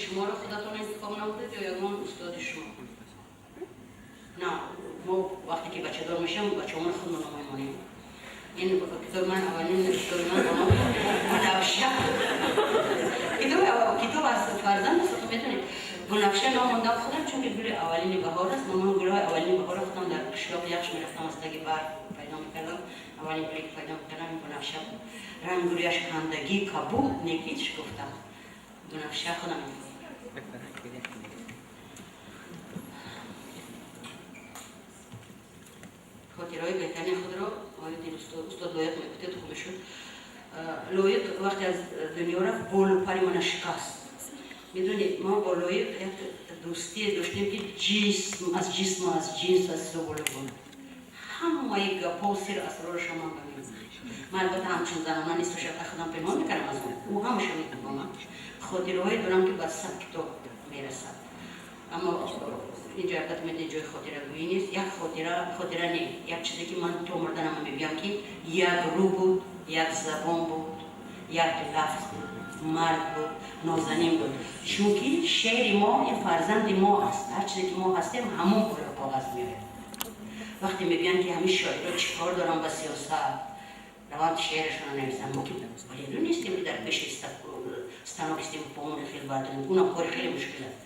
Шуморо худатон интихоб намудед ё ягон устоди шумо? На, мо вақте ки бачадор мешавем, бачаҳоро худмон ном мемонем. Ин китоби ман, аввалин китоби ман бо номи Гулафша. Китоб аз фарзанд аст, медонед. Гулафша ном мондам худам, чунки гули аввалини баҳор аст. Ман гулҳои аввалини баҳорро худам дар қишлоқ яхш мерафтам, аз таги барф пайдо мекардам. Аввалин гуле ки пайдо мекардам, гулафша буд. Рангу рӯяш кандагӣ кабуд, некич гуфтам. Гулафша худам интихоб. Хотираҳои беҳтарини худро оё устод Лоиқ мегуфтед, хуб мешуд. Лоиқ вақте аз дунё рафт, болу пари мана шикаст. Медонед, мо бо Лоиқ як дӯстие доштем, ки ҷисм аз ҷисму аз ҷинс аз боло буд. Ҳамаи гапҳо, сиру асрорашро ман ба мегуфт. Ман албатта ҳамчун занона нисфу шаб худам пинҳон мекардам аз ӯ, ӯ ҳамаша мегуфт ба ман. Хотираҳое дорам, ки ба 100 китоб мерасад, аммо инҷо албатта медонед, ҷои хотирагӯӣ нест. Як хотира, хотира не, як чизе ки ман то мурданам мегӯям, ки як рӯ буд, як забон буд, як лафз буд, мард буд, нозанин буд. Чунки шеъри мо ин фарзанди мо аст. Ҳар чизе ки мо ҳастем, ҳамон болои коғаз меояд. Вақте мегӯянд, ки ҳамин шоиро чӣ кор дорам ба сиёсат, раванд шеърашонро нависанд, мо ки баледу нестем, ки дар пеши станок истем, помони хел бардорем. Унам кори хеле мушкил аст.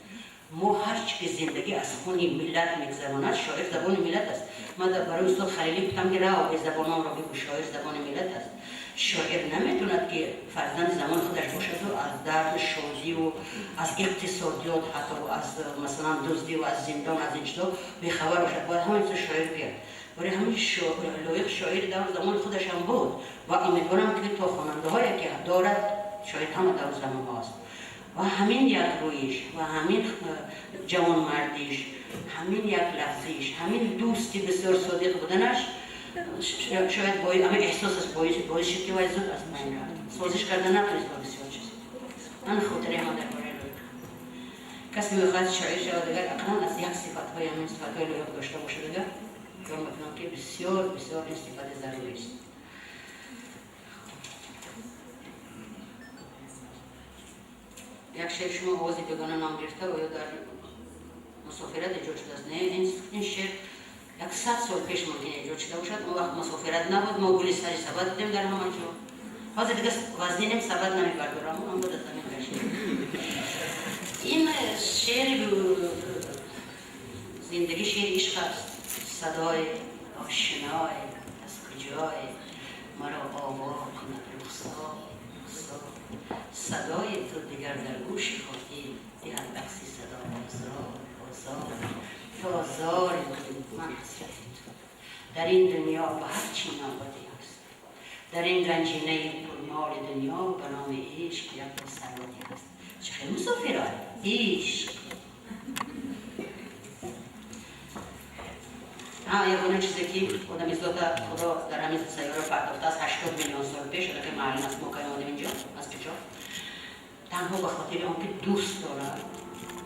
Мо ҳар чи ки зиндагӣ аз хуни миллат мегузаронад, шоир забони миллат аст. Ман барои устод Халилӣ гуфтам, ки рав, безабононро бигӯ, шоир забони миллат аст. Шоир наметавонад, ки фарзанди замони худаш бошаду аз дарду шодиву аз иқтисодиёт, ҳатто аз, масалан, дуздиву аз зиндон, аз ин чизо бехабар бошад. Бояд ҳамин чизо шоир гӯяд. Барои ҳамин Лоиқ шоири давру замони худашам буд ва умедворам, ки то хонандаҳое ки дорад, шоир ҳама давру замонҳо аст. Ва ҳамин як рӯиш ва ҳамин ҷавонмардиш, ҳамин як лафзиш, ҳамин дӯсти бисёр содиқ буданаш шояд ҳамин эҳсос аст боис шуд, ки вай зуд аз байн рафт. Созиш карда натонист бо бисёр чиз. Ман хотираи ман дар бораи Лоиқ. Касе мехоҳад шоир шавад, агар ақаллан аз як сифатҳои ҳамин сифатҳои Лоиқ дошта бошад, агар фикр мекунам, ки бисёр бисёр ин сифати зарурист. Як шеъри шумо «Овози бегона» ном гирифта, оё дар мусофират эҷод шудааст? Не, ин шеър як 100 сол пеш мумкин эҷод шуда бошад. Он вақт мусофират набуд, мо гули сари сабад будем дар ҳама ҷо. Ҳозир дига вазнинем, сабад намебардорам, он буд аз замин кашид. Ин шеъри зиндагӣ, шеъри ишқ аст. Садои ошиное аз куҷое маро ово кунад, рухсор, рухсор. Садои ту дигар дар гӯши хотир диҳад рақси садо, озор, озор. То зори ман ҳасрати ту дар ин дунё ба ҳар чӣ навбате ҳаст. Дар ин ганҷинаи пурмоли дунё ба номи ишқ як сарвате ҳаст. Чӣ хел мусофират ишқ. Ягона чизе ки одамизода Худо дар ҳамин сайёра партофтааст 80 миллион сол пеш, аллакай маълум аст, мо кай омадем инҷо, аз куҷо, танҳо ба хотири он ки дӯст дорад,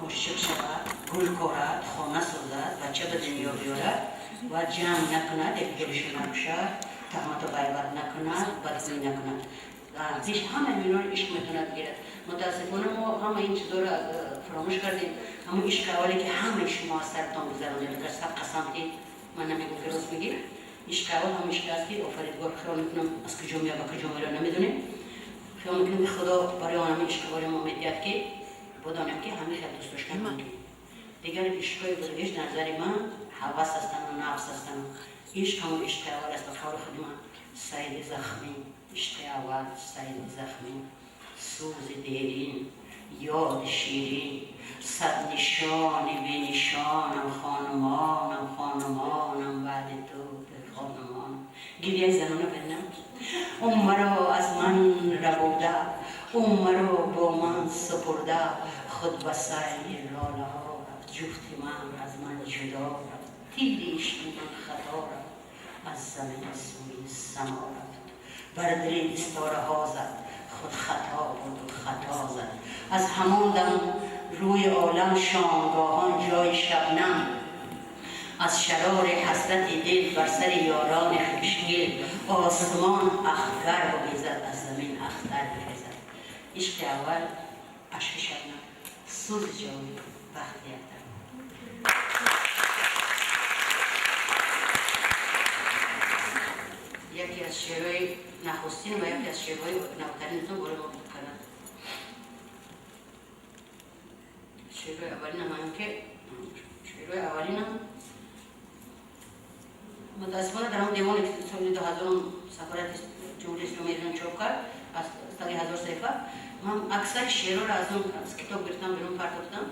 ошиқ шавад, гул корад, хона созад, бача ба дунё биёрад ва ҷанг накунад, якдигаришо накушад, таҳмату ғайбат накунад, бадгӯӣ накунад. Пеш ҳама миноро ишқ метавонад гирад. Мутаассифона, мо ҳама ин чизоро фаромӯш кардем. Ҳамон ишқи аввале, ки ҳамаи шумо аз саратон гузаронед, агар сад қасам ки ман намегӯм, ки рост мегӣ. Ишқи аввал ҳамон ишқе аст, ки офаридгор, хиёл мекунам, аз куҷо меяд, ба куҷо меравад, намедонем. Хиёл мекунем, ки Худо барои он ҳамин ишқи барои мо медиҳад, ки бидонем, ки ҳамин хел дӯст доштан мумкин. Дигар ишқҳои бузургиш назари ман ҳавас ҳастану нафс ҳастану ишқ ҳамон ишқи аввал аст. Ба қавли худи ман, сайди захмӣ, ишқи аввал сайди захмӣ, сӯзи дерин, ёди ширин, сад нишони бенишонам, хонумонам, хонумонам, баъди ту бехонумонам. Гиряи занона бинам. Ӯ маро аз ман рабуда, ӯ маро бо ман супурда, худ ба сайри лолаҳо рафт, ҷуфти ман аз ман ҷудо рафт, тири ишқи ман хато рафт, аз замин сӯи само рафт, бар дили ситораҳо зад, худ хато буду хато зад. Аз ҳамон дам рӯи олам шомгоҳон ҷои шабнам, аз шарори ҳасрати дил бар сари ёрони хушгил осмон ахгар бигезад, аз замин ахтар бихезад. Ишқи аввал ашки шабнам. Сӯзи ҷовид, бахти якдам. Яке аз шеърҳои нахустин ва яке аз шеърҳои навтаринтон барои мо буд карданд. Шеърҳои аввалинам ҳамин ки шеърҳои аввалинам мутаассифона дар он девоне ки соли 2000 сафорати Ҷумҳурии Исломии Эрон чоп кард, аз таги 1000 саҳифа, ман аксари шеърҳоро аз он аз китоб гирифтам, берун партофтам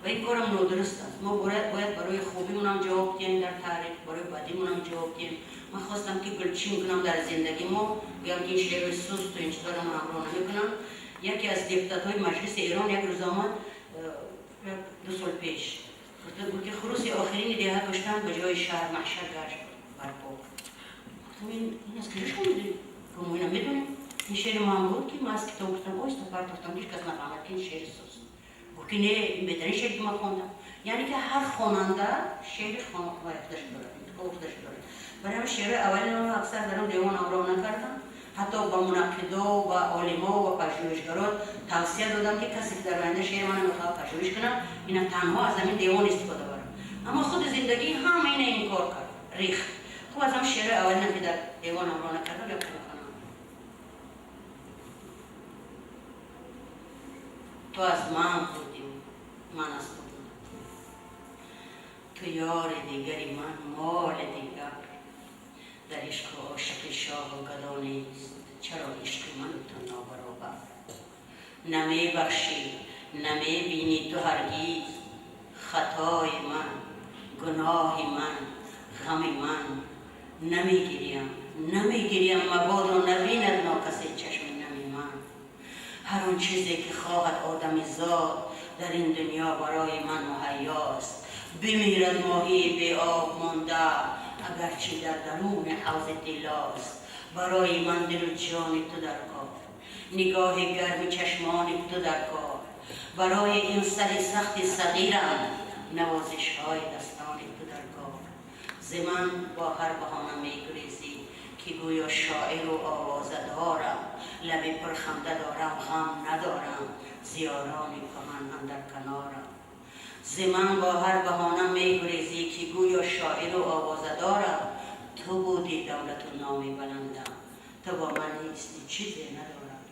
ва ин корам нодуруст аст. Мо бояд барои хубимонам ҷавоб диҳем дар таърих, барои бадимонам ҷавоб диҳем. Ман хостам ки гулчин кунам дар зиндагӣ мо, гӯям ки ин шеърҳои сусту ин чизҳоро ман ҳамроҳ намекунам. Яке аз депутатҳои Маҷлиси Эрон як рӯз омад, 2 сол пеш, гуфт ки хуруси охирини деҳа куштанд, ба ҷои шаҳр маҳшар гашт барпо. Гуфтам ин аз куҷо шумо медонед? Гуфт мо ина медонем. Ин шеъри ман буд ки ман аз китоб гуфтам, оҳиста партофтам, ҳеҷ кас нафаҳмад ки ин шеъри суст. Гуфт ки не, ин беҳтарин шеъре ки ман хондам. Яъне ки ҳар хонанда шеъри худаш дорад, интихоби худаш дорад. Барои ҳамин шеърҳои аввалинро аксар дар он девон ҳамроҳ накардам. Ҳатто ба мунаққидо ва олимо ва пажӯҳишгарон тавсия додам ки касе ки дар оянда шеъри мана мехоҳад пажӯҳиш кунад, ина танҳо аз ҳамин девон истифода барад. Аммо худи зиндагӣ ҳама ина инкор кард, рехт. Хуб, аз ҳамин шеърҳои аввалинам ки дар девон ҳамроҳ накардам, як мехонам. Ту аз ман будӣ, ман аз ту будам. Ту ёри дигари ман, моли дигар. Дар ишқу ошиқи шоҳу гадо нест, чаро ишқи ману ту нобаробар? Намебахшӣ, намебинӣ ту ҳаргиз хатои ман, гуноҳи ман, ғами ман. Намегирям, намегирям, мабодо набинад нокасе чашми нами ман. Ҳар он чизе ки хоҳад одами зод дар ин дунё барои ман муҳайёст. Бимирад моҳии беоб монда, агарчи дар даруни ҳавзи тиллост. Барои ман дилу ҷони ту дар кор, нигоҳи гарми чашмони ту дар кор. Барои ин сари сахти сағирам навозишҳои дастони ту дар кор. Зи ман бо ҳар баҳона мегурезӣ ки гӯё шоиру овоза дорам. Лаби пурханда дорам, ғам надорам, зиёрони куҳан андар канорам. Зи ман бо ҳар баҳона мегурезӣ ки гӯё шоиру овоза дорам. Ту будӣ давлату номи баландам, ту бо ман нестӣ, чизе надорам.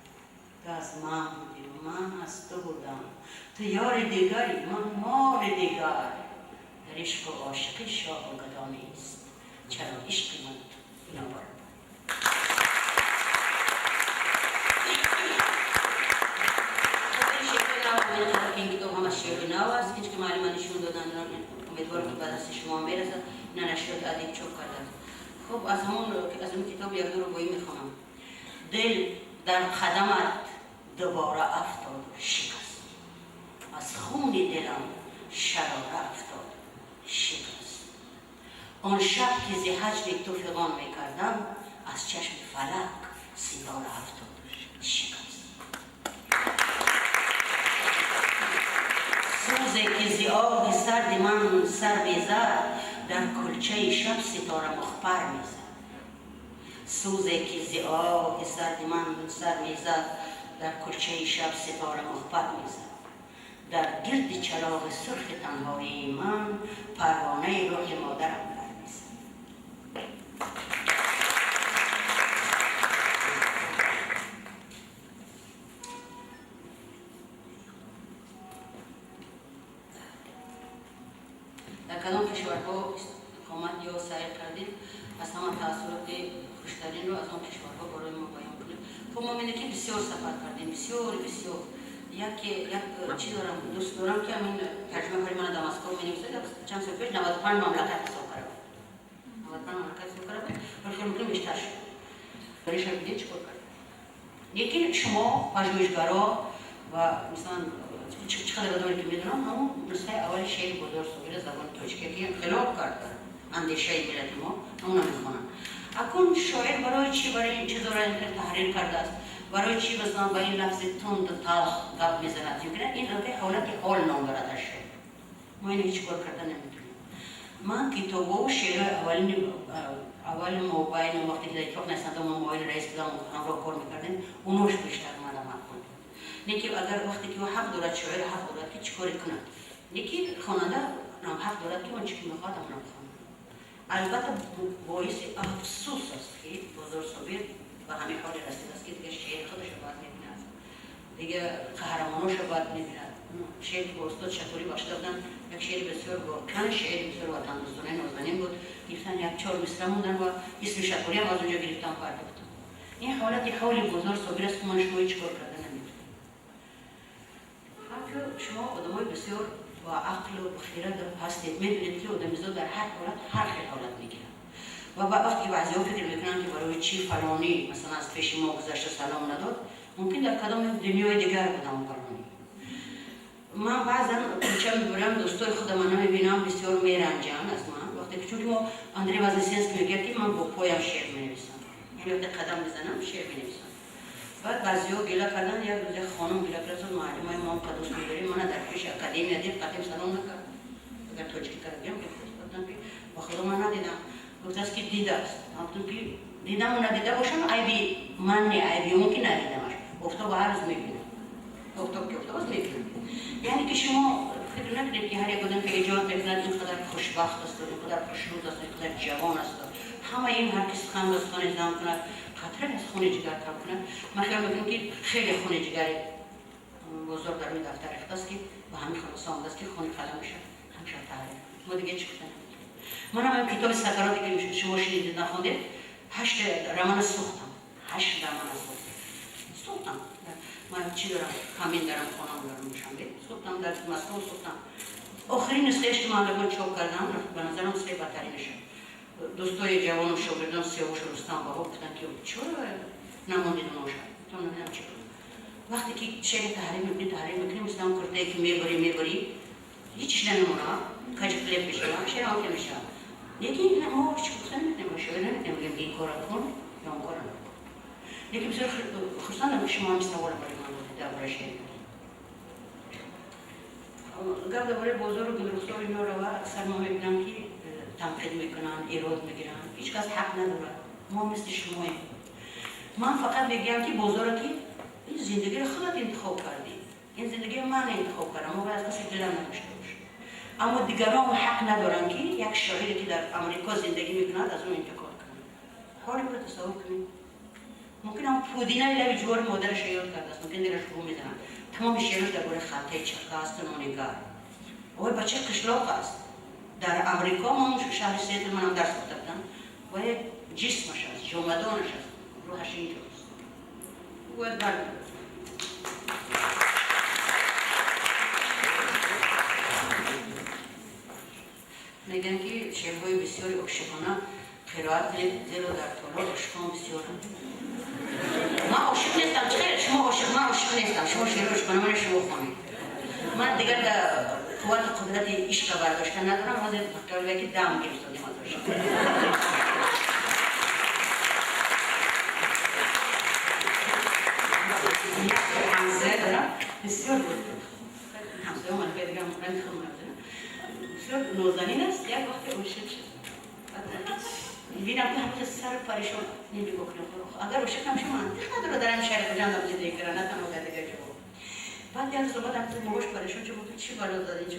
Ту аз ман будӣ, ман аз ту будам. Ту ёри дигари, ман моли дигар. Дар ишқу ошиқӣ шоҳу гадо нест, чаро ишқи ман ту нобаробар? Ин китоб ҳама шеъри нав аст, ҳеҷ ки муаллима нишон додан, умедворам ки ба дасти шумо мерасад. На нашриёти адиб чоп кардааст. Хуб, аз ҳамон аз ин китоб як ду рубоӣ мехонам. Дил дар қадамат дубора афтоду шикаст, аз хуни дилам шарора афтоду шикаст. Он шаб ки зи ҳаҷри ту фиғон мекардам, аз чашми фалак ситора афтоду шикаст. Сӯзе ки зи оҳи сарди ман сар мезад, дар кулчаи шаб ситора мухпар мезад. Сӯзе ки зи оҳи сарди ман сар мезад, дар кулчаи шаб ситора мухпар мезад. Дар гирди чароғи сурхи танҳоии ман парвонаи рӯҳи модарам пар мезад. Дар кадом кишварҳо истиқомат ё сайр кардед, аз ҳама таассуроти хуштаринро аз он кишварҳо барои мо баён кунед. Хуб, мо мебинем ки бисёр сафар кардем, бисёр бисёр. Як чиз дорам, дӯст дорам ки ҳамин тарҷума кори мана дар Москва менависад, чанд сол пеш 95 мамлакат ҳисоб карда буд. 95 мамлакат ҳисоб карда буд, вале фикр мекунам бештар шуд. Барои шумо дидед чӣ кор кард? Лекин шумо пажӯҳишгаро ва масалан чӣ қадар одамоне ки медонам, ҳамон нусхаи аввали шеъри Бозор Собира забони тоҷикӣ ки инқилоб кард дар андешаи миллати мо, ҳамона мехонанд. Акун шоир барои чӣ барои ин чизоро таҳрир кардааст? Барои чӣ масалан ба ин лафзи тунду талх гап мезанад? Чунки ин албатта ҳолати ҳол ном дорад дар шеър. Мо ин ҳеҷ кор карда наметавонем. Ман китобову шеърҳои аввалини аввали мобайн, вақте ки дар иттифоқ нависанда мо муовини раис будам, ҳамроҳ кор мекардем, унош бештар мана маъқул буд. Не ки агар вақте ки ӯ ҳақ дорад, шоир ҳақ дорад ки чӣ коре кунад, не ки хонанда ҳақ дорад ки он чӣ ки мехоҳад, ҳамонро бихонад. Албатта, боиси афсӯс аст, ки Бозор Собир ба ҳамин ҳоле расидааст, ки дигар шеъри худашро бад мебинад, дигар қаҳрамоношро бад мебинад. Шеъре ки бо устод Шакурӣ бахшида буданд, як шеъри бисёр, воқеан шеъри бисёр ватандӯстонаи нозанин буд, гирифтан, як чор мисра мондан ва исми Шакуриам аз онҷо гирифтан, пардохтан. Ин ҳолати ҳоли Бозор Собир аст, ки ман шумо ҳеҷ кор карда наметавонем. Ҳамчун шумо одамои бисёр бо ақлу хирад ҳастед, медонед, ки одамизод дар ҳар ҳолат ҳар хел ҳолат мегирад. Ва вақте ки баъзеҳо фикр мекунанд, ки барои чӣ фалонӣ, масалан, аз пеши мо гузашта салом надод, мумкин дар кадом як дунёи дигар будам фалонӣ. Ман баъзан кӯча мебурам, дӯстои худама намебинам, бисёр меранҷанд аз ман. Вақте ки, чунки мо, Андрей Вознесенский мегӯяд, ки ман бо поям шеър менависам, яъне вақте қадам мезанам, шеър менависам. Баъд баъзеҳо гила кардан. Як рӯз як хонум гила кард: «Муаллимои мо дӯст медорем, мана дар пеши академия дид, қатъим салом накард». Агар тоҷикӣ кардагиам, гуфтам, ки ба худо ман надидам. Гуфтааст, ки дидааст. Гуфтам, ки дидаму надида бошам, айби ман не, айби он ки надидамаш. Офтоб ҳар рӯз мебинам, офтоб ки офтоб аст, мебинам. Яъне ки шумо фикр накунед, ки ҳар як одам ки эҷод мекунад, ин қадар хушбахт асту, ин қадар хушрӯз асту, ин қадар ҷавон асту. Ҳама ин ҳар ки сухан ба сухани зам кунад, қатре аз хуни ҷигар кам кунад. Ман хиёл мекунам, ки хеле хуни ҷигари Бозор дар рӯи дафтар рехтааст, ки ба ҳамин хулоса омадааст, ки хуни қаламаша ҳамша таҳрир. Мо дига чӣ гуфта наметавонем? Ман ҳам китоби «Сакароте» ки шумо шунидед, нахондед, ҳашт романа сӯхтам, ҳашт романа сӯхтам. Ман чӣ дорам, камин дарам, хонам дорам, Душанбе сӯхтам, дар Москва сӯхтам. Охирин нусхаеш, ки ман лагон чоп кардам, ба назарам нусхаи бадтаринаша. Дӯстои ҷавону шогирдон Сиёвушу Рустам Баҳо гуфтанд, ки чаро намондид оноша? Гуфтам, намедонам чӣ. Вақте ки шеъри таҳрир мекунӣ, таҳрир мекунӣ, мисли ҳам куртае ки мебурӣ, мебурӣ, ҳичиш намемонад, каҷи хлеб мешавад, шеър ҳам ки мешавад. Лекин мо ҳеч гуфта наметавонем, ба шоир наметавонем бигем, ки ин кора кун ё он кора накун. Лекин бисёр хурсандам, ки шумо ҳамин саволро барои ман додед дар бораи шеър. Гап дар бораи Бозору Гулрухсор ино рава, аксар мо мебинам, ки танқид мекунанд, эрод мегиранд. Ҳеҷ кас ҳақ надорад, мо мисли шумоем. Ман фақат мегӯям, ки Бозоро, ки ин зиндагиро худат интихоб кардӣ, ин зиндагиро ман интихоб кардам, мо бояд аз касе дилам надошта бошем. Аммо дигарон ҳақ надоранд, ки як шоире, ки дар Амрико зиндагӣ мекунад, аз ӯ интиқод кунанд. Ҳоли ӯро тасаввур кунед. Мумкин ҳам пудинаи лаби ҷувори модараша ёд кардааст, мумкин дилаш рӯ мезанад. Тамоми шеъраш дар бораи халтаи чака асту нони гарм. Ой, бачаи қишлоқ аст дар Амрико, мо шаҳри Сиэтл манам дарс гуфта будам. Ва як ҷисмаш аст, ҷомадонаш аст, рӯҳаш инҷост, бояд баргардад. Мегӯянд, ки шеърҳои бисёри ошиқона қироат кунед, зеро дар толор ошиқон бисёранд. Ман ошиқ нестам. Чӣ хел шумо ошиқ? Ман ошиқ нестам. Шумо шеъри ошиқона мана шумо хонед. Ман дигар қуввату қудрати ишқа бардошта надорам. Ҳозир ки дам гирифтодем аз ошиқ. Ҳамсоя дорам, бисёр ҳамсоя омад, дигар бисёр нозанин аст. Як вақте ошиқ шуд, бинам, ки ҳамеша сар парешон. Нигоҳ кунем, агар ошиқ намешам, мантиқ надорад дар ҳамин шаҳри Хуҷандам зиндагӣ кардан, на танҳо дар дигар ҷо. Баъд як рӯз омадам, бобош парешон шуд, гуфт: «Чӣ бало зад, инчо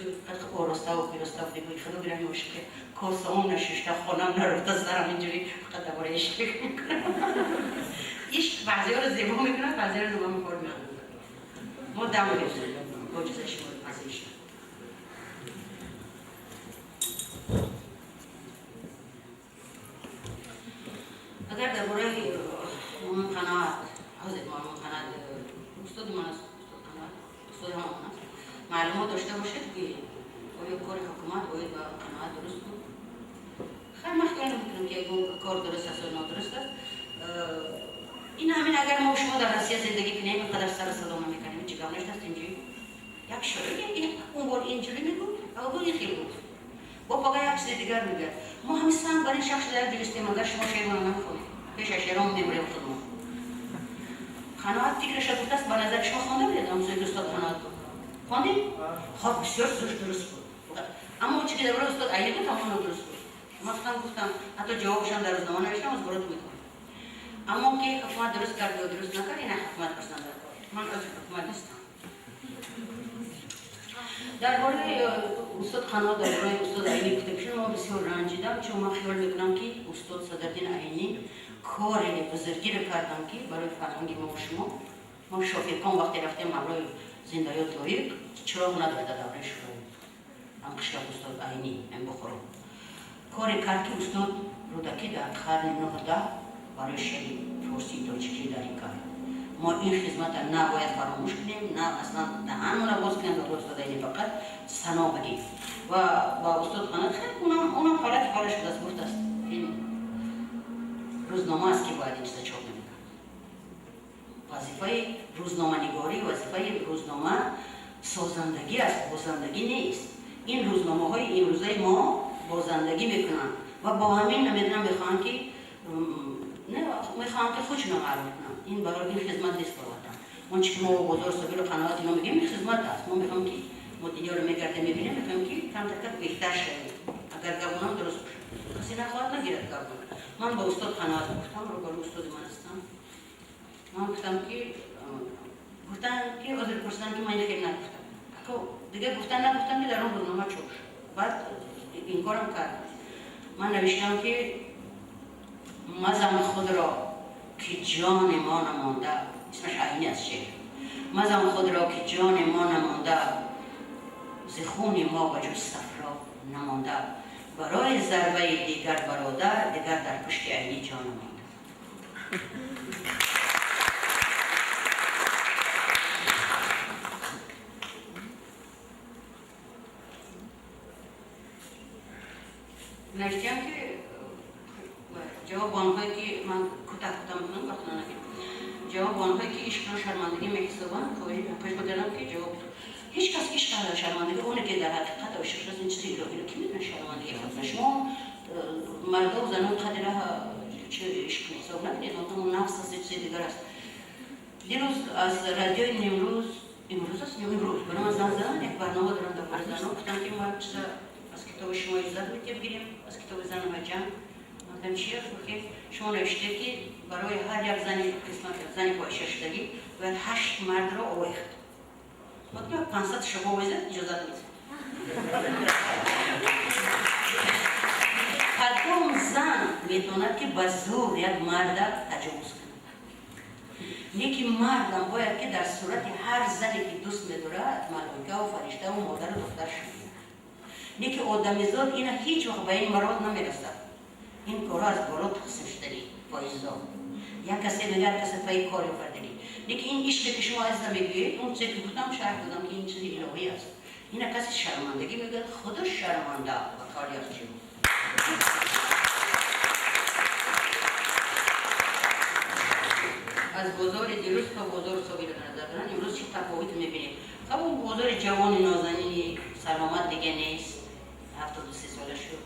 ороставу пироста будӣ?» Худо бирами, ошиқи косаом нашишта, хонам нарафта, сарам инҷури, фақат дар бораи ишқ фикр мекунам. Ишқ баъзеҳоро зебо мекунад, баъзеҳоро нуба мехор меандозад. Мо дам гирифтем бо иҷозаи шумо аз ишқ. Агар дар бораи Муъмин Қаноат, ҳозир Муъмин Қаноат устоди ман аст, устод Қаноат устоди ҳамон аст, маълумот дошта бошед, ки оё кори ҳукумат оид ба Қаноат дуруст буд? Хайр, ман хиёл намекунам, ки ягон кор дуруст аст ё нодуруст аст. Ин ҳамин, агар мо шумо дар Россия зиндагӣ кунем, ин қадар сару садо намекардем. Чӣ гап нештаст инҷои? Як шоир он бор инҷурӣ мегуфт, а бор ин хел гуфт, бо пага як чизи дигар мегӯяд. Мо ҳамин санг бар ин шахс дар гирифтем. Агар шумо шеърмона намехонед, пеш аз шеърон мемурем худмон. Қаноат фикраша гуфтааст. Ба назари шумо, хонда будед ҳамсои устод Қаноат хондед? Хоб, бисёр зуш дуруст буд. Аммо он чи ки дар бораи устод Айнӣ буд, ҳамон нодуруст буд. Ман фақат гуфтам, ҳатто ҷавобашам дар рӯзнома навиштам, аз бороту мехонам. Аммо ки ҳукумат дуруст кард ё дуруст накард, ина ҳукумат пурсан дар кор. Ман узви ҳукумат нестам. Дар бораи устод Қаноат, дар бораи устод Айнӣ гуфта бошем, ман бисёр ранҷидам, чун ман хиёл мекунам, ки устод Садриддин Айнӣ кори бузургиро кардам, ки барои фарҳанги мо шумо. Мо шофиркон вақте рафтем ҳамроҳи зиндаёд Лоиқ, чироғ надошт дар давраи Шӯравӣ. Ҳам қишлоқ устод Айнӣ ҳам Бухоро коре кард, ки устод Рӯдакӣ дар қарни 19 барои шеъри форсии тоҷикӣ дарӣ кард. Мо ин хизматро на бояд фаромӯш кунем, на аслан даҳанмона боз кунем дар устод Айнӣ, фақат сано бигем. Ва ба устод Қаноат, хеле унам ҳолати ҳолаш шудааст, гуфтааст, ин рӯзнома аст, ки бояд ин чиза чоп намекард. Вазифаи рӯзноманигорӣ, вазифаи рӯзнома созандагӣ аст, бозандагӣ нест. Ин рӯзномаҳои имрӯзаи мо бозандагӣ мекунанд ва бо ҳамин, намедонам, мехоҳанд ки худшонро маъруф кунанд. Ин барои ин хизмат нест ба ватан. Он чи ки мо бозор Собиру Қаноат ино мегӯем, ин хизмат аст. Мо мехоҳем, ки мо дунёро мегардем, мебинем, мехоҳем, ки камтаркак беҳтар шавем. Агар гапонам дуруст бошад, касе нахоҳад нагирад гапон. Ман ба устод Қаноат гуфтам, рӯбарӯ устоди ман ҳастам. Ман гуфтам, ки гуфтам, ки ҳозир пурсидам, ки ман ин хел нагуфтам. Ако дигар гуфтан нагуфтам, ки дар он рӯзнома чоп шуд. Баъд инкорам кард. Ман навиштам, ки мазан худро, ки ҷони мо намонда, исмаш Айнӣ аст шеър. Мазан худро, ки ҷони мо намонда, зи хуни мо ба ҷуз сафро намонда, барои зарбаи дигар бародар, дигар дар пушти Айнӣ ҷо намонда. Навиштам, ки ҷавоб онҳое, ки ман кӯтаҳ кӯтаҳ мекунам, вақт нагирам. Ҷавоб онҳое, ки ишқро шармандагӣ меҳисобанд, хоҳиш мекардам, ки ҷавоб ҳеҷ кас ишқ шармандагӣ, оне ки дар ҳақиқат ошиқ шудааст, ин чизи илоҳиро ки метавонад шармандагӣ ҳисоб? Шумо мардо, занон қадра ишқ ҳисоб накунед, он нафс аст, чизи дигар аст. Дирӯз аз радиои Нимрӯз, имрӯз аст, имрӯз, барои ман занг задан, як барнома дорам дар бораи занон, гуфтам, ки мо чиза аз китоби шумо иҷозат бигирем, аз китоби Зану ва ҷанг. Гуфтам, чи аст? Гуфт, ки шумо навиштед, ки барои ҳар як зани қисмат зани фоҳишашудагӣ бояд ҳашт мардро овехт. Гуфтам, 500 шумо овезад, иҷозат медиҳед. Кадом зан метавонад, ки ба зур як марда таҷовуз кунад? Не ки мардам бояд, ки дар сурати ҳар зане, ки дӯст медорад, малоикаву фариштаву модару духтар шуд. Не ки одамизод ина ҳеҷ вақт ба ин марод намерасад. Ин корҳо аз боло тақсим шудагӣ, фоизо як касе мегӯяд, касе фаи кори кардагӣ. Лекин ин ишқе, ки шумо азиза мегӯед, он чизе, ки гуфтам, шарҳ додам, ки ин чизи илоҳӣ аст. Ина касе шармандагӣ мегӯяд, худаш шарманда ба кори яхчи. Аз бозори дирӯз то бозори собиро назар доранд, имрӯз чӣ тафовут мебинед? Хаб, он бозори ҷавони нозанини саломат дига нест, 73 сола шуд.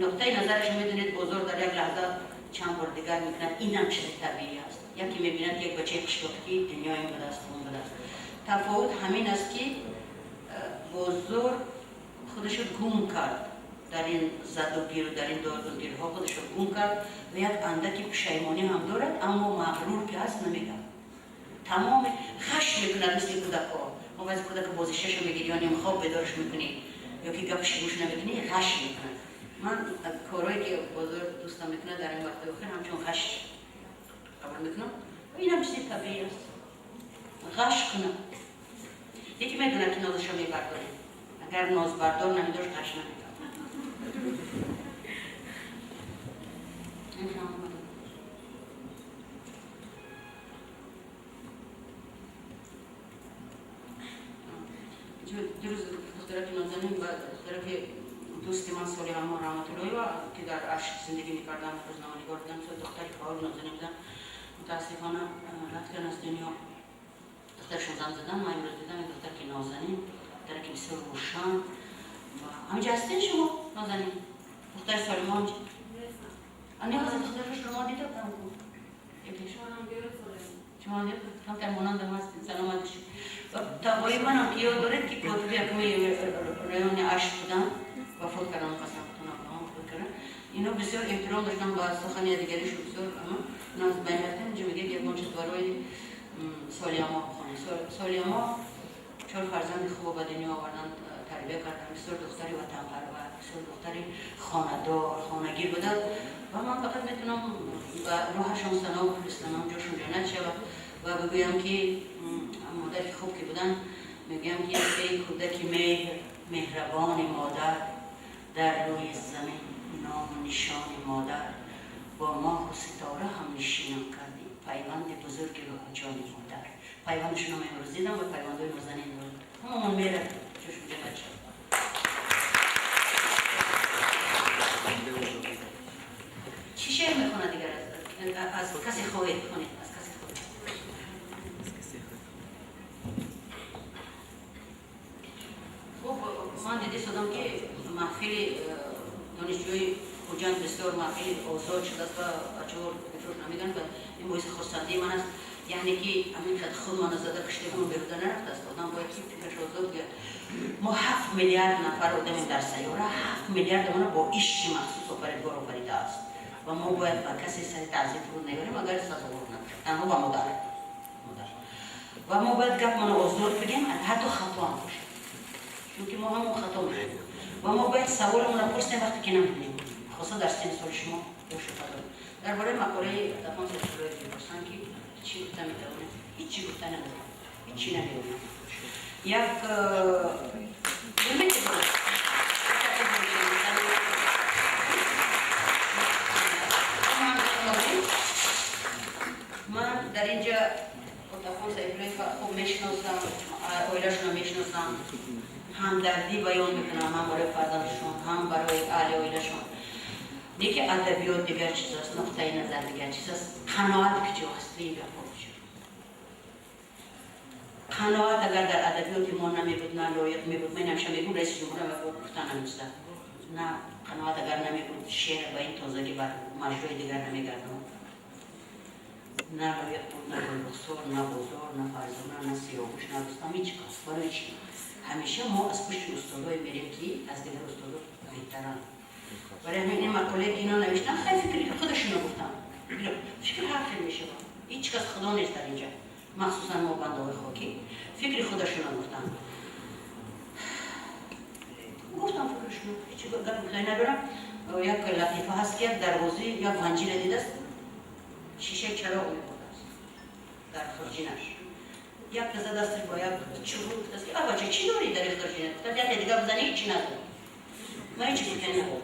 Нуқтаи назараш, медонед, бозор дар як лаҳза чанд бор дигар мекунад. Инам чизи табиӣ аст. Яке мебинад, ки як бачаи қишлоқӣ дунёи будааст, он будааст. Тафовут ҳамин аст, ки бозор худашо гум кард дар ин задугиру дар ин додугирҳо, худашо гум кард ва як андаки пушаймонӣ ҳам дорад, аммо мағрур ки ҳаст, намегӯяд. Тамоми хаш мекунад, мисли кӯдакҳо. Мо баъзе кӯдака бозишашо мегирӣ ё нимхоб бедораш мекунӣ, ё ки гапаши гӯш намекунӣ, ғаш мекунад. Ман корҳое, ки бозор дӯстам мекунад дар ин вақти охир, ҳамчун ғаш қабул мекунам. Инам чизи табиӣ аст, ғаш кунад. Яке медонад, ки нозашо мебардорем. Агар нозбардор намедошт, ғаш намекард. Дирӯз духтараки нозанин ва духтараки дӯсти ман Солиҳамо Раҳматуллоева, ки дар Ашт зиндагӣ мекарданд, рӯзноманигор буданд, духтари фаъоли нозанин буданд, мутаассифона рафтан аз дунё. Духтарашон занг задан, ман имрӯз дидам ин духтараки нозанин, духтараки бисёр рӯшан. Ҳаминҷа ҳастед шумо, нозанин? Духтари Солима ҳаминҷа не, ҳозир духтари шумо дида будам. Шумо камтар монандам ҳастед, саломат бошед. Тағои манам, ки ёд доред, ки котиби якуми райони Ашт буданд, вафот карданд, қасам вафот карданд. Ино бисёр эҳтиром доштанд ба сухани дигаришон, бисёр. Ино аз байн рафтан. Инҷо мегӯяд, ягон чиз барои Солиамо бихонед. Солиамо Чор фарзанди хуб ба дунё оварданд, тарбия карданд. Бисёр духтари ватанпарвар, бисёр духтари хонадор, хонагир буданд ва ман фақат метавонам ба рӯҳашон сано бифиристам, ҷошон ҷаннат шавад ва бигӯям, ки модари хуб ки буданд, мегӯям, ки эй кӯдаки меҳр, меҳрабони модар, дар рӯи замин ному нишони модар, бо моҳу ситора ҳам нишинам кардӣ, пайванди бузурги рӯҳу ҷони модар. Пайвандашонро ман имрӯз дидам ва пайвандҳои нозанин дорад. Ҳамамон меравем, ҷошон ҷаннат шавад. Чӣ шеър мехонад дигар? Аз касе хоҳед, хонед, аз касе хоҳед. Хуб, ман дида истодам, ки маҳфили донишҷӯи Хуҷанд бисёр маҳфили озод шудааст ва бачаҳо фикр намекунанд ва ин боиси хурсандии ман аст. Яъне ки ҳамин қадр худ мана зада куштагону беҳуда нарафтааст. Одам бояд ки фикраш озод гӯяд. Мо 7 миллиард нафар одамем дар сайёра, 7 миллиард мона бо ишқи махсус Офаридгор офаридааст ва мо бояд ба касе сари таъзим фуруд наёрем, агар сазовор набошад, танҳо ба модар. Ва мо бояд гапмоно озод бигем, ҳатто хато ҳам бошад, чунки мо ҳамон хато мекунем. Ва мо бояд саволамонро пурсем, вақте ки намедонем, хоса дар синни соли шумо ё шуфадор. Дар бораи мақолаи Дафон Сайфуллоев мепурсанд, ки чӣ гуфта метавонед? Ҳиччи гуфта намедонам, ҳиччи намедонам. Як наметавонам. Ман дар инҷа Отахон Сайфуллоева хуб мешиносам, оилашонро мешиносам, ҳамдардӣ баён мекунам ҳам барои фарзандашон, ҳам барои аҳли оилашон. Лекин адабиёт дигар чиз аст, нуқтаи назар дигар чиз аст. Қаноат куҷо аст? Ин гапҳо куҷо? Қаноат агар дар адабиёти мо намебуд, на лоиқ мебуд. Ман ҳамеша мегӯм, раиси ҷумҳур гуфта наместа, на қаноат агар намебуд, шеър ба ин тозагӣ бар маҷрои дигар намегардонд. На лоиқ буд, на Гулрухсор, на Бозор, на Фарзона, на Сиёвуш, на Рустам, ҳеҷ кас. Барои чӣ ҳамеша мо аз пушти устодое мерем, ки аз дигар устодо беҳтаранд? Барои ҳамин ин мақолае ки ино навиштан, хай, фикри худашонро гуфтам. Фикр ҳар хел мешавад, ҳеҷ кас худо нест дар инҷа, махсусан мо бандаҳои хокӣ. Фикри худашонро гуфтам, гуфтам фикрашонро, ҳеҷ гап гуфтанӣ надорам. Як латифа ҳаст, ки як дарвозӣ як ванҷира дидааст, шишаи чароғ мебурдааст дар хурҷинаш. Як каза дасташ бо як чӯб, гуфтааст, ки а бача, чӣ дорӣ дар ин хурҷина? Гуфтааст, яке дига бизанӣ, ҳеҷ надорам. Ман ҳеҷ гуфтанӣ надорам.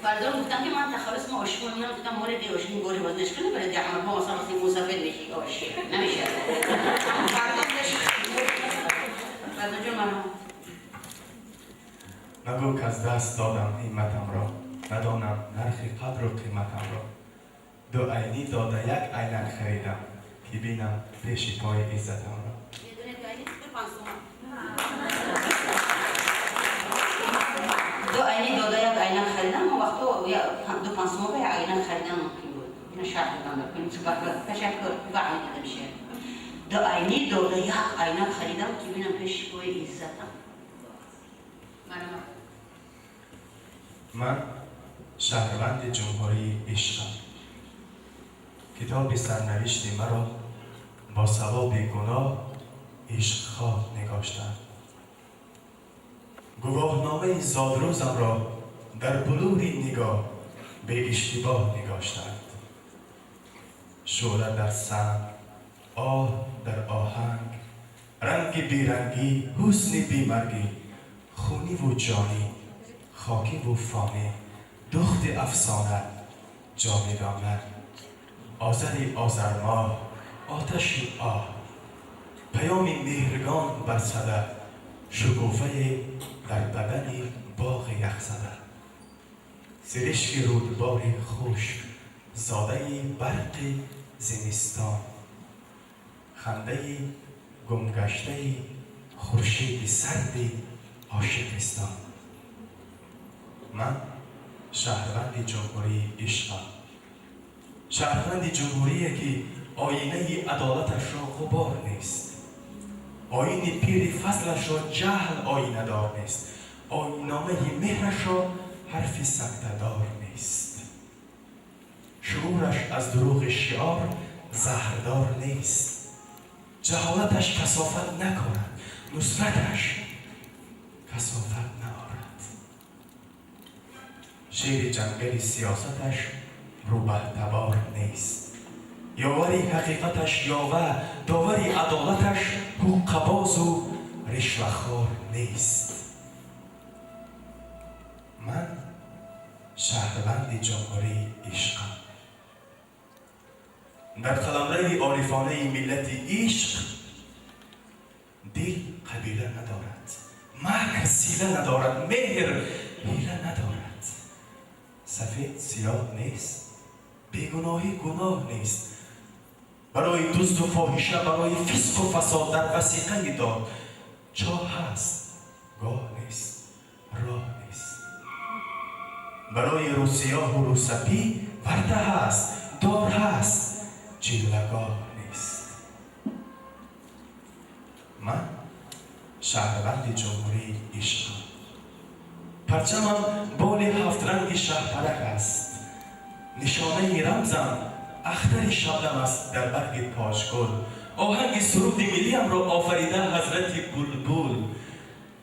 Фарзон гуфтам, ки ман тахаллус ма ошиқ мемонам. Гуфтам, моли ди ошиқи гори вознеш кунӣ, барои ди ҳама мо масалан мусафед меши, ошиқ намешавад. Фарзон, Фарзон ҷон, марҳамат. Нагӯ, к аз даст додам ҳимматамро, надонам нархи қадру қиматамро. Ду айнӣ дода, як айнак харидам, ки бинам пеши пои иззатамро. Медонед, ду айнӣ 5 сомон. Ду айнӣ дода, як айнак харидам. Он вақто ду 5 сомон ба як айнак харидан мумкин буд. Ина шарҳ додам. Ташаккур, фаҳмидам шеър. Ду айнӣ дода, як айнак харидам, ки бинам пеши пои иззатам. Марҳамат. Ман шаҳрванди ҷумҳурии ишқам. Китоби сарнавишти маро бо савоби гуноҳ ишқҳо нигоштанд. Гувоҳномаи зодрӯзамро дар булури нигоҳ беиштибоҳ нигоштанд. Шӯъла дар санг, оҳ дар оҳанг, ранги берангӣ, ҳусни бемаргӣ, хуниву ҷонӣ, хокиву фонӣ, духти афсона, ҷовидона, озари озармоҳ, оташи оҳ, паёми меҳргон бар сада, шукуфае дар бадани боғи яхзада, сиришки рӯдбори хушк, зодаи барқи зимистон, хандаи гумгаштаи хуршеди сарди ошиқистон. Ман шаҳрванди ҷумҳурии ишқам, шаҳрванди ҷумҳурие, ки оинаи адолаташро ғубор нест, оини пири фазлашро ҷаҳл оинадор нест, оинномаи меҳрашро ҳарфи сактадор нест. Шуураш аз дурӯғи шиор заҳрдор нест. Ҷаҳолаташ касофат накунад, нусраташ касофат наорад. Шери ҷангали сиёсаташ рӯбаҳтабор нест. Ёвари ҳақиқаташ ёва, довари адолаташ ҳуққабозу ришвахор нест. Ман шаҳрванди ҷумҳурии ишқам. Дар қаламрави орифонаи миллати ишқ дил қабила надорад, макр сила надорад, меҳр ҳила надорад. Сафед сиёҳ нест, бегуноҳӣ гуноҳ нест. Барои дузду фоҳиша, барои фисқу фасод дар васиқаи дод чоҳ ҳаст, гоҳ нест, роҳ нест. Барои рӯсиёҳу рӯсапӣ варда ҳаст, дор ҳаст, ҷилвагоҳ нест. Ман шаҳрванди ҷумҳурии ишқам. Парчамам боли ҳафтранги шаҳпарак аст. Нишонаи рамзам ахтари шабнам аст дар барги тоҷгул. Оҳанги суруди миллиамро офарида ҳазрати булбул.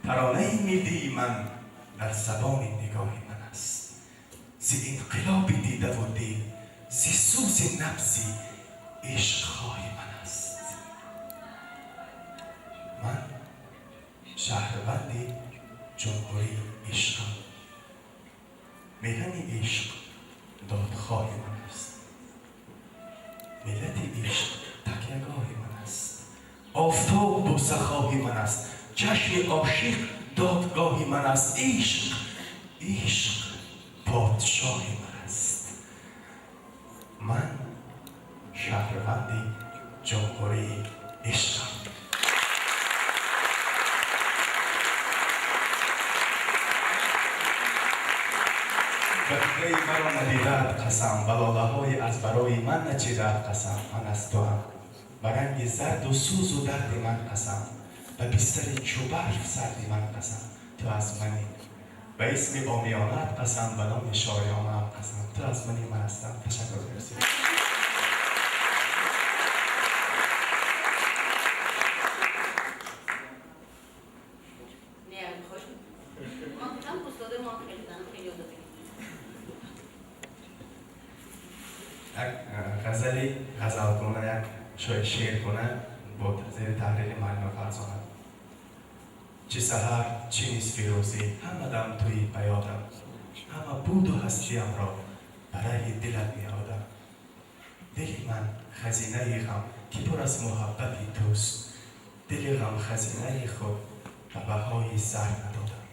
Таронаи миллии ман дар забони нигоҳи ман аст. Зи инқилоби дидаву дил, зи сӯзи набзи ишқхоҳи ман аст. Ман шаҳрванди ҷумҳурии ишқам. Меҳани ишқ додхоҳи ман аст. Миллати ишқ такягоҳи ман аст. Офтоб бӯсахоҳи ман аст. Чашми ошиқ додгоҳи ман аст. Ишқ, ишқ подшоҳи ман аст. Ман шаҳрванди ҷумҳурии ишқам. Ба дидаи маро надидаат қасам, ба лолаҳои аз барои ман начидаат қасам. Ман аз туам, ба ранги зарду сӯзу дарди ман қасам, ба бистари чӯбарф сарди ман қасам. Ту аз манӣ, ба исми омиёнаат қасам, ба номи шоиронаам қасам. Ту аз мани, ман ҳастам. Ташаккур. Як ғазали ғазалгуна, як шеъргуна бо зери таҳрири муаллима Фарзона. Чӣ саҳар, чӣ нисфи рӯзӣ, ҳама дам туи ба ёдам, ҳама буду ҳастиамро ба раҳи дилат меодам. Дили ман хазинаи ғам, ки пур аз муҳаббати туст. Дили ғам хазинаи худ ба баҳои зар надодам.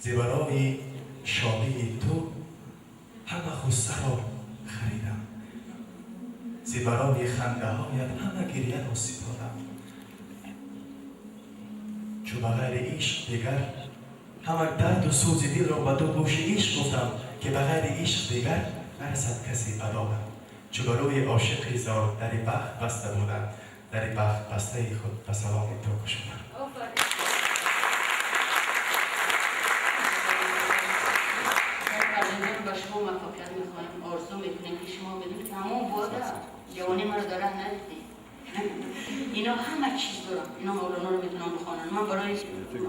Зи барои шодии ту ҳама ғуссаро харидам. Зи барои хандаҳоят ҳама гирьяро ситодам. Чу ба ғайри ишқ дигар ҳама дарду сӯзи дилро ба ду гӯши ишқ гуфтам, ки ба ғайри ишқ дигар нарасад касе ба додам. Чу ба рӯи ошиқи зор дари бахт баста будам, дари бахт бастаи худ ба саломи ту кушодам. Ба шумо муваффақият мехоҳем, орзу мекунем, ки шумо бидонед тамом бода ҷавонӣ маро дар раҳ надидед. Ино ҳама чиз дорам, ино Мавлоноро метавонам бихонам. Ман барои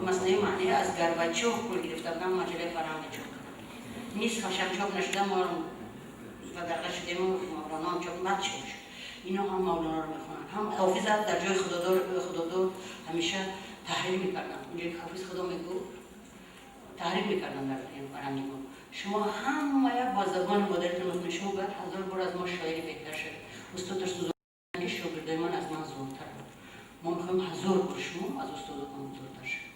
масъалаи маънавӣ аз Горбачов пул гирифта будам, маҷаллаи фарҳанги чоп кардам. Нисфашам чоп нашуда, мо бадарға шудему Мавлоноам чоп баъд чоп шуд. Ино ҳам Мавлоноро мехонанд, ҳам Ҳофиз дар ҷои Худодор ҳамеша таҳрир мекардам. Унҷое ки Ҳофиз Худо мегуфт таҳрир мекардам дар фарҳанги мо. Шумо ҳама як бо забони модаритон мехонед. Шумо бояд ҳазор бор аз мо шоири беҳтар шавед. Устод ки шогирдои ман аз ман зудтар буд. Мо мехоҳем ҳазор бор шумо аз устодотон зудтар шавед.